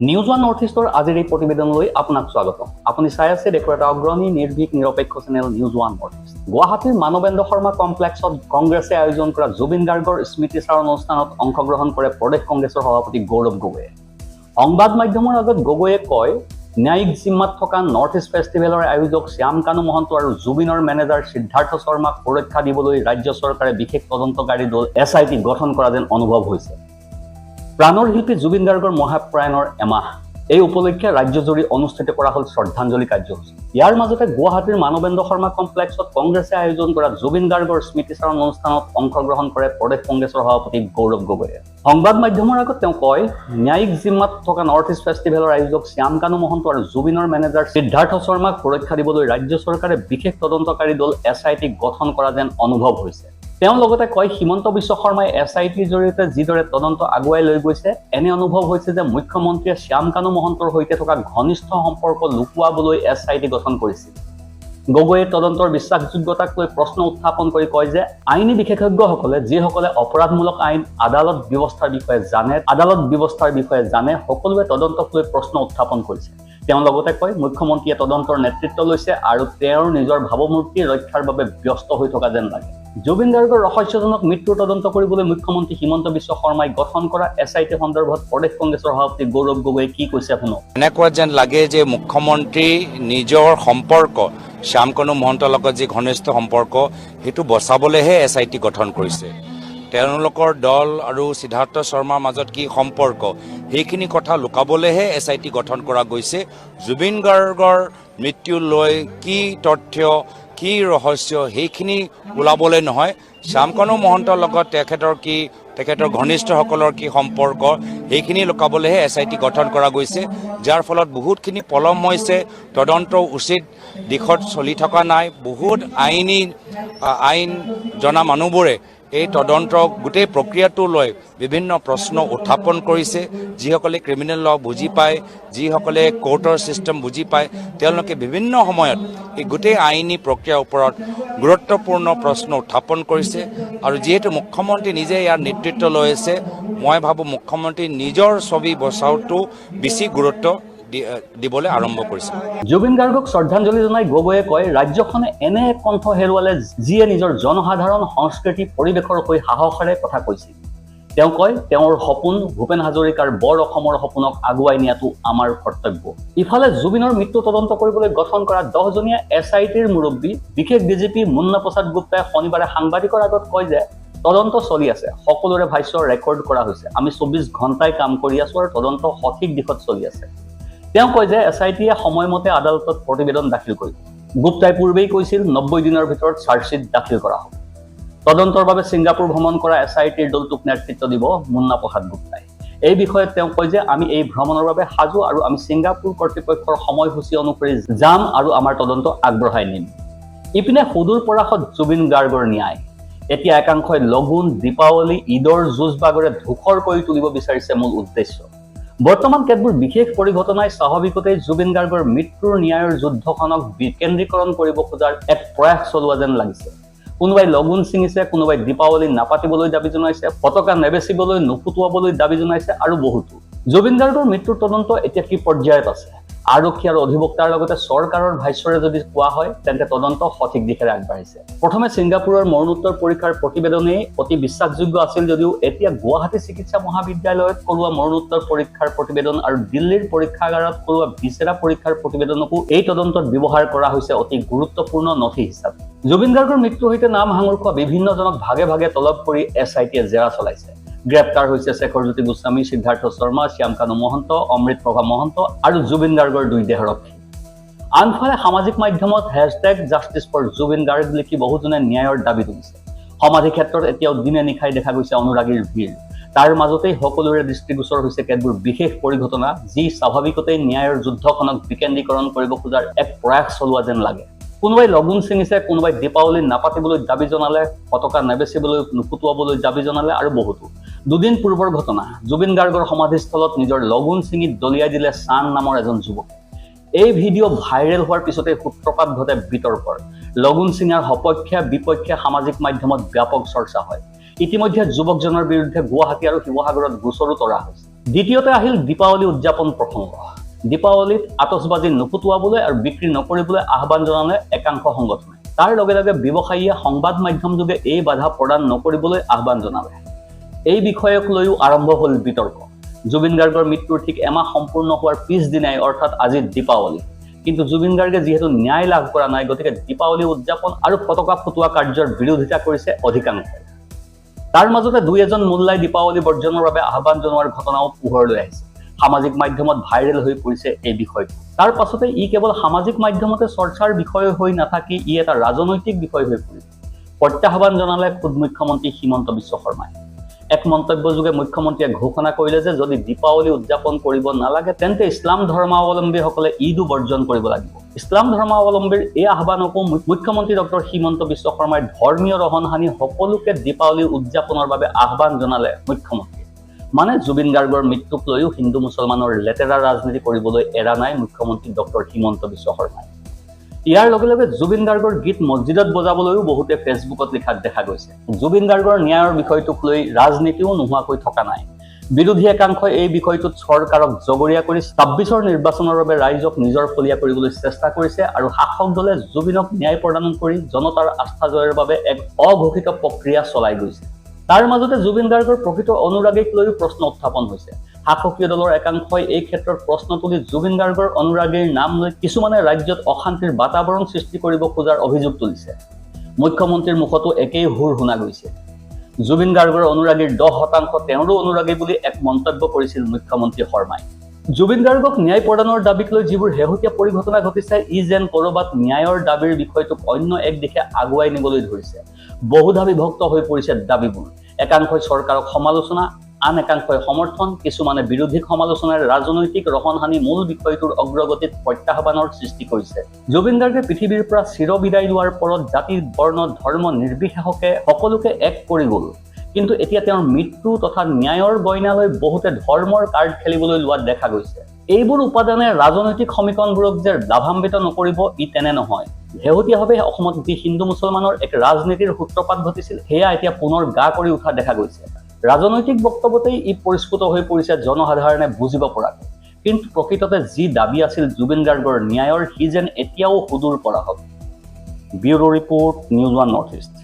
News one north ইষ্টৰ আজিৰ এই প্ৰতিবেদনলৈ আপোনাক স্বাগতম। আপুনি চাই আছে দেশৰ এটা অগ্ৰণী, নিৰ্ভীক, নিৰপেক্ষ channel news one north east. গুৱাহাটীৰ মানৱেন্দ্ৰ শৰ্মা কমপ্লেক্সত কংগ্ৰেছে আয়োজন কৰা জুবিন গাৰ্গৰ স্মৃতিচাৰণ অনুষ্ঠানত অংশগ্ৰহণ কৰে প্ৰদেশ কংগ্ৰেছৰ সভাপতি গৌৰৱ গগৈয়ে। সংবাদ মাধ্যমৰ আগত গগৈয়ে কয়, ন্যায়িক জিম্মাত থকা নৰ্থ ইষ্ট ফেষ্টিভেলৰ আয়োজক শ্যাম কানু মহন্ত আৰু জুবিনৰ মেনেজাৰ সিদ্ধাৰ্থ শৰ্মাক সুৰক্ষা দিবলৈ ৰাজ্য চৰকাৰে বিশেষ তদন্তকাৰী দল এছআইটি গঠন কৰা যেন অনুভৱ হৈছে। প্ৰাণৰ শিল্পী জুবিন গাৰ্গৰ মহাপ্ৰয়াণৰ এমাহ। এই উপলক্ষে ৰাজ্যজুৰি অনুষ্ঠিত কৰা হ'ল শ্ৰদ্ধাঞ্জলি কাৰ্যসূচী। ইয়াৰ মাজতে গুৱাহাটীৰ মানৱেন্দ্ৰ শৰ্মা কমপ্লেক্সত কংগ্ৰেছে আয়োজন কৰা জুবিন গাৰ্গৰ স্মৃতিচাৰণ অনুষ্ঠানত অংশগ্ৰহণ কৰে প্ৰদেশ কংগ্ৰেছৰ সভাপতি গৌৰৱ গগৈয়ে। সংবাদ মাধ্যমৰ আগত তেওঁ কয়, ন্যায়িক জিম্মাত থকা নৰ্থ ইষ্ট ফেষ্টিভেলৰ আয়োজক শ্যাম কানু মহন্ত আৰু জুবিনৰ মেনেজাৰ সিদ্ধাৰ্থ শৰ্মাক সুৰক্ষা দিবলৈ ৰাজ্য চৰকাৰে বিশেষ তদন্তকাৰী দল এছআইটি গঠন কৰা যেন অনুভৱ হৈছে। তেওঁ লগতে কয়, হিমন্ত বিশ্ব শৰ্মাই এছআইটিৰ জৰিয়তে যিদৰে তদন্ত আগুৱাই লৈ গৈছে, এনে অনুভৱ হৈছে যে মুখ্যমন্ত্ৰীয়ে শ্যাম কানু মহন্তৰ সৈতে থকা ঘনিষ্ঠ সম্পৰ্ক লুকুৱাবলৈ এছআইটি গঠন কৰিছিল। গগৈয়ে তদন্তৰ বিশ্বাসযোগ্যতাক লৈ প্ৰশ্ন উত্থাপন কৰি কয় যে আইনী বিশেষজ্ঞসকলে, যিসকলে অপৰাধমূলক আইন, আদালত ব্যৱস্থাৰ বিষয়ে জানে, সকলোৱে তদন্তক লৈ প্ৰশ্ন উত্থাপন কৰিছে। তেওঁ লগতে কয়, মুখ্যমন্ত্ৰীয়ে তদন্তৰ নেতৃত্ব লৈছে আৰু তেওঁৰ নিজৰ ভাৱমূৰ্তি ৰক্ষাৰ বাবে ব্যস্ত হৈ থকা যেন লাগে। জুবিন গাৰ্গৰ ৰহস্যজনক মৃত্যুৰ তদন্ত কৰিবলৈ মুখ্যমন্ত্ৰী হিমন্ত বিশ্ব শৰ্মাই গঠন কৰা এছআইটি সন্দৰ্ভত প্ৰদেশ কংগ্ৰেছৰ সভাপতি গৌৰৱ গগৈয়ে কি কৈছে শুনক। এনেকুৱা যেন লাগে যে মুখ্যমন্ত্ৰী নিজৰ সম্পৰ্ক, শ্যামকানু মহন্তৰ লগত যি ঘনিষ্ঠ সম্পৰ্ক, সেইটো বচাবলৈহে এছআইটি গঠন কৰিছে। তেওঁলোকৰ দল আৰু সিদ্ধাৰ্থ শৰ্মাৰ মাজত কি সম্পৰ্ক, সেইখিনি কথা লুকাবলৈহে এছআইটি গঠন কৰা গৈছে। জুবিন গাৰ্গৰ মৃত্যু লৈ কি তথ্য, কি ৰহস্য, সেইখিনি ওলাবলৈ নহয়। শ্যামকানু মহন্তৰ লগত তেখেতৰ ঘনিষ্ঠসকলৰ কি সম্পৰ্ক, সেইখিনি লুকাবলৈহে এছআইটি গঠন কৰা গৈছে, যাৰ ফলত বহুতখিনি পলম হৈছে। তদন্ত উচিত দিশত চলি থকা নাই। বহুত আইন জনা মানুহবোৰে এই তদন্ত গোটেই প্ৰক্ৰিয়াটো লৈ বিভিন্ন প্ৰশ্ন উত্থাপন কৰিছে। যিসকলে ক্ৰিমিনেল ল বুজি পায়, যিসকলে কোৰ্টৰ ছিষ্টেম বুজি পায়, তেওঁলোকে বিভিন্ন সময়ত এই গোটেই আইনী প্ৰক্ৰিয়াৰ ওপৰত গুৰুত্বপূৰ্ণ প্ৰশ্ন উত্থাপন কৰিছে। আৰু যিহেতু মুখ্যমন্ত্ৰী নিজে ইয়াৰ নেতৃত্ব লৈ আছে, মই ভাবোঁ মুখ্যমন্ত্ৰী নিজৰ ছবি বচাওঁটো বেছি গুৰুত্ব দিবলৈ আৰম্ভ কৰিছে। জুবিন গাৰ্গক শ্ৰদ্ধাঞ্জলি জনাই গগৈয়ে কয়, ৰাজ্যখনে এনে এক কণ্ঠ হেৰুৱালে যিয়ে নিজৰ জনসাধাৰণ, সংস্কৃতি, পৰিৱেশৰ হৈ সাহসেৰে কথা কৈছিল। তেওঁ কয়, তেওঁৰ সপোন, ভূপেন হাজৰিকাৰ বৰ অসমৰ সপোনক আগুৱাই নিয়াটো আমাৰ কৰ্তব্য। ইফালে জুবিনৰ মৃত্যু তদন্ত কৰিবলৈ গঠন কৰা 10জনীয়া এছআইটিৰ মুৰব্বী বিশেষ ডিজিপি মুন্না প্ৰসাদ গুপ্তাই শনিবাৰে সাংবাদিকৰ আগত কয় যে তদন্ত চলি আছে, সকলোৰে ভাষ্য ৰেকৰ্ড কৰা হৈছে, আমি 24 ঘণ্টাই কাম কৰি আছো আৰু তদন্ত সঠিক দিশত চলি আছে। তেওঁ কয় যে এছআইটিয়ে সময়মতে আদালতত প্ৰতিবেদন দাখিল কৰিব। গুপ্তাই পূৰ্বেই কৈছিল, 90 দিনৰ ভিতৰত চাৰ্জশ্বীট দাখিল কৰা হ'ব। তদন্তৰ বাবে ছিংগাপুৰ ভ্ৰমণ কৰা এছআইটিৰ দলটোক নেতৃত্ব দিব মুন্না প্ৰসাদ গুপ্তাই। এই বিষয়ত তেওঁ কয় যে আমি এই ভ্ৰমণৰ বাবে সাজু আৰু আমি ছিংগাপুৰ কৰ্তৃপক্ষৰ সময়সূচী অনুসৰি যাম আৰু আমাৰ তদন্ত আগবঢ়াই নিম। ইপিনে সুদূৰ পৰাশত জুবিন গাৰ্গৰ ন্যায়। এতিয়া একাংশই লগুন, দীপাৱলী, ঈদৰ যুঁজ বাগৰে ধূসৰ কৰি তুলিব বিচাৰিছে মূল উদ্দেশ্য। বৰ্তমান কেতবোৰ বিশেষ পৰিঘটনাই স্বাভাৱিকতেই জুবিন গাৰ্গৰ মৃত্যুৰ ন্যায়ৰ যুদ্ধখনক বিকেন্দ্ৰীকৰণ কৰিব খোজাৰ এক প্ৰয়াস চলোৱা যেন লাগিছে। কোনোবাই লগুন ছিঙিছে, কোনোবাই দীপাৱলী নাপাতিবলৈ দাবী জনাইছে, ফটকা নেবেচিবলৈ, নুফুটুৱাবলৈ দাবী জনাইছে আৰু বহুতো। জুবিন গাৰ্গৰ মৃত্যুৰ তদন্ত এতিয়া কি পৰ্যায়ত আছে? আৰক্ষী আৰু অধিবক্তাৰ লগতে চৰকাৰৰ ভাষ্যৰে যদি কোৱা হয়, তেন্তে তদন্ত সঠিক দিশেৰে আগবাঢ়িছে। প্ৰথমে ছিংগাপুৰৰ মৰণোত্তৰ পৰীক্ষাৰ প্ৰতিবেদনেই অতি বিশ্বাসযোগ্য আছিল যদিও এতিয়া গুৱাহাটী চিকিৎসা মহাবিদ্যালয়ত কৰোৱা মৰণোত্তৰ পৰীক্ষাৰ প্ৰতিবেদন আৰু দিল্লীৰ পৰীক্ষাগাৰত কৰোৱা ভিচেৰা পৰীক্ষাৰ প্ৰতিবেদনকো এই তদন্তত ব্যৱহাৰ কৰা হৈছে অতি গুৰুত্বপূৰ্ণ নথি হিচাপে। জুবিন গাৰ্গৰ মৃত্যুৰ সৈতে নাম সাঙুৰ খোৱা বিভিন্নজনক ভাগে ভাগে তলব কৰি এছআইটিয়ে জেৰা চলাইছে। গ্ৰেপ্তাৰ হৈছে শেখৰজ্যোতি গোস্বামী, সিদ্ধাৰ্থ শৰ্মা, শ্যামকানু মহন্ত, অমৃত প্ৰভা মহন্ত আৰু জুবিন গাৰ্গৰ দুই দেহৰক্ষী। আনফালে সামাজিক মাধ্যমত #JusticeForZubeen Garg লিখি বহুজনে ন্যায়ৰ দাবী তুলিছে। সমাধি ক্ষেত্ৰত এতিয়াও দিনে নিশাই দেখা গৈছে অনুৰাগীৰ ভিৰ। তাৰ মাজতেই সকলোৰে দৃষ্টিগোচৰ হৈছে কেতবোৰ বিশেষ পৰিঘটনা, যি স্বাভাৱিকতেই ন্যায়ৰ যুদ্ধখনক বিকেন্দ্ৰীকৰণ কৰিব খোজাৰ এক প্ৰয়াস চলোৱা যেন লাগে। কোনোবাই লগুন ছিঙিছে, কোনোবাই দীপাৱলী নাপাতিবলৈ দাবী জনালে, ফটকা নেবেচিবলৈ, নুফুটুৱাবলৈ দাবী জনালে আৰু বহুতো। দুদিন পূৰ্বৰ ঘটনা, জুবিন গাৰ্গৰ সমাধিস্থলত নিজৰ লগুন ছিঙি দলিয়াই দিলে চান নামৰ এজন যুৱকে। এই ভিডিঅ' ভাইৰেল হোৱাৰ পিছতে সূত্ৰপাত ঘটে বিতৰ্কৰ। লগুন ছিঙাৰ সপক্ষে বিপক্ষে সামাজিক মাধ্যমত ব্যাপক চৰ্চা হয়। ইতিমধ্যে যুৱকজনৰ বিৰুদ্ধে গুৱাহাটী আৰু শিৱসাগৰত গোচৰো তৰা হৈছে। দ্বিতীয়তে আহিল দীপাৱলী উদযাপন প্ৰসংগ। দীপাৱলীত আতচবাজি নুফুটুৱাবলৈ আৰু বিক্ৰী নকৰিবলৈ আহ্বান জনালে একাংশ সংগঠনে। তাৰ লগে লগে ব্যৱসায়ীয়ে সংবাদ মাধ্যমযোগে এই বাধা প্ৰদান নকৰিবলৈ আহ্বান জনালে। এই বিষয়ক লৈও আৰম্ভ হ'ল বিতৰ্ক। জুবিন গাৰ্গৰ মৃত্যুৰ ঠিক এমাহ সম্পূৰ্ণ হোৱাৰ পিছদিনাই, অৰ্থাৎ আজি দীপাৱলী। কিন্তু জুবিন গাৰ্গে যিহেতু ন্যায় লাভ কৰা নাই, গতিকে দীপাৱলী উদযাপন আৰু ফটকা ফুটোৱা কাৰ্যৰ বিৰোধিতা কৰিছে অধিকাংশই। তাৰ মাজতে দুই এজন মোল্লাই দীপাৱলী বৰ্জনৰ বাবে আহ্বান জনোৱাৰ ঘটনাও পোহৰলৈ আহিছে। সামাজিক মাধ্যমত ভাইৰেল হৈ পৰিছে এই বিষয়টো। তাৰ পাছতে ই কেৱল সামাজিক মাধ্যমতে চৰ্চাৰ বিষয় হৈ নাথাকি ই এটা ৰাজনৈতিক বিষয় হৈ পৰিল। প্ৰত্যাহ্বান জনালে খোদ মুখ্যমন্ত্ৰী হিমন্ত বিশ্ব শৰ্মাই। এক মন্তব্যযোগে মুখ্যমন্ত্ৰীয়ে ঘোষণা কৰিলে যে যদি দীপাৱলী উদযাপন কৰিব নালাগে, তেন্তে ইছলাম ধৰ্মাৱলম্বীসকলে ঈদো বৰ্জন কৰিব লাগিব। ইছলাম ধৰ্মাৱলম্বীৰ এই আহ্বানকো মুখ্যমন্ত্ৰী ডক্টৰ হিমন্ত বিশ্ব শৰ্মাই ধৰ্মীয় ৰহণ সানি সকলোকে দীপাৱলী উদযাপনৰ বাবে আহ্বান জনালে মুখ্যমন্ত্ৰীয়ে। মানে জুবিন গাৰ্গৰ মৃত্যুক লৈও হিন্দু মুছলমানৰ লেতেৰা ৰাজনীতি কৰিবলৈ এৰা নাই মুখ্যমন্ত্ৰী ডক্টৰ হিমন্ত বিশ্ব শৰ্মাই। ইয়াৰ লগে লগে জুবিন গাৰ্গৰ গীত মছজিদত বজাবলৈও বহুতে ফেচবুকত লিখা দেখা গৈছে। জুবিন গাৰ্গৰ ন্যায়ৰ বিষয়টোক লৈ ৰাজনীতিও নোহোৱাকৈ থকা নাই। বিৰোধী একাংশই এই বিষয়টোত চৰকাৰক জগৰীয়া কৰি 26ৰ নিৰ্বাচনৰ বাবে ৰাইজক নিজৰ ফলীয়া কৰিবলৈ চেষ্টা কৰিছে আৰু শাসক দলে জুবিনক ন্যায় প্ৰদান কৰি জনতাৰ আস্থা জয়ৰ বাবে এক অঘোষিত প্ৰক্ৰিয়া চলাই গৈছে। তাৰ মাজতে জুবিন গাৰ্গৰ প্ৰকৃত অনুৰাগীক লৈও প্ৰশ্ন উত্থাপন হৈছে। শাসকীয় দলৰ একাংশই এই ক্ষেত্ৰত প্ৰশ্ন তুলি জুবিন গাৰ্গৰ অনুৰাগীৰ নাম লৈ কিছুমানে ৰাজ্যত অশান্তিৰ বাতাবৰণ সৃষ্টি কৰিব খোজাৰ অভিযোগ তুলিছে। মুখ্যমন্ত্ৰীৰ মুখতো একেই সুৰ শুনা গৈছে। জুবিন গাৰ্গৰ অনুৰাগীৰ 10% তেওঁৰো অনুৰাগী বুলি এক মন্তব্য কৰিছিল মুখ্যমন্ত্ৰী শৰ্মাই। জুবিন গাৰ্গক ন্যায় প্ৰদানৰ দাবীক লৈ যিবোৰ শেহতীয়া পৰিঘটনা ঘটিছে, ই যেন ক'ৰবাত ন্যায়ৰ দাবীৰ বিষয়টোক অন্য এক দিশে আগুৱাই নিবলৈ ধৰিছে। বহুধা বিভক্ত হৈ পৰিছে দাবীবোৰ। একাংশই চৰকাৰক সমালোচনা, আন একাংশই সমৰ্থন, কিছুমানে বিৰোধীক সমালোচনাৰে ৰাজনৈতিক ৰহণ সানি মূল বিষয়টোৰ অগ্ৰগতিত প্ৰত্যাহ্বানৰ সৃষ্টি কৰিছে। জুবিন গাৰ্গে পৃথিৱীৰ পৰা চিৰ বিদায় লোৱাৰ পৰত জাতি, বৰ্ণ, ধৰ্ম নিৰ্বিশেষে সকলোকে এক কৰি গ'ল। কিন্তু এতিয়া তেওঁৰ মৃত্যু তথা ন্যায়ৰ গইনা লৈ বহুতে ধৰ্মৰ কাৰ্ড খেলিবলৈ লোৱা দেখা গৈছে। এইবোৰ উপাদানে ৰাজনৈতিক সমীকৰণবোৰক যে লাভান্বিত নকৰিব, ই তেনে নহয়। শেহতীয়াভাৱে অসমত যি হিন্দু মুছলমানৰ এক ৰাজনীতিৰ সূত্ৰপাত ঘটিছিল, সেয়া এতিয়া পুনৰ গা কৰি উঠা দেখা গৈছে। ৰাজনৈতিক বক্তব্যতেই ই পৰিস্ফুট হৈ পৰিছে জনসাধাৰণে বুজিব পৰাকৈ। কিন্তু প্ৰকৃততে যি দাবী আছিল জুবিন গাৰ্গৰ ন্যায়ৰ, সি যেন এতিয়াও সুদূৰ পৰাহত। Bureau report, News One North East.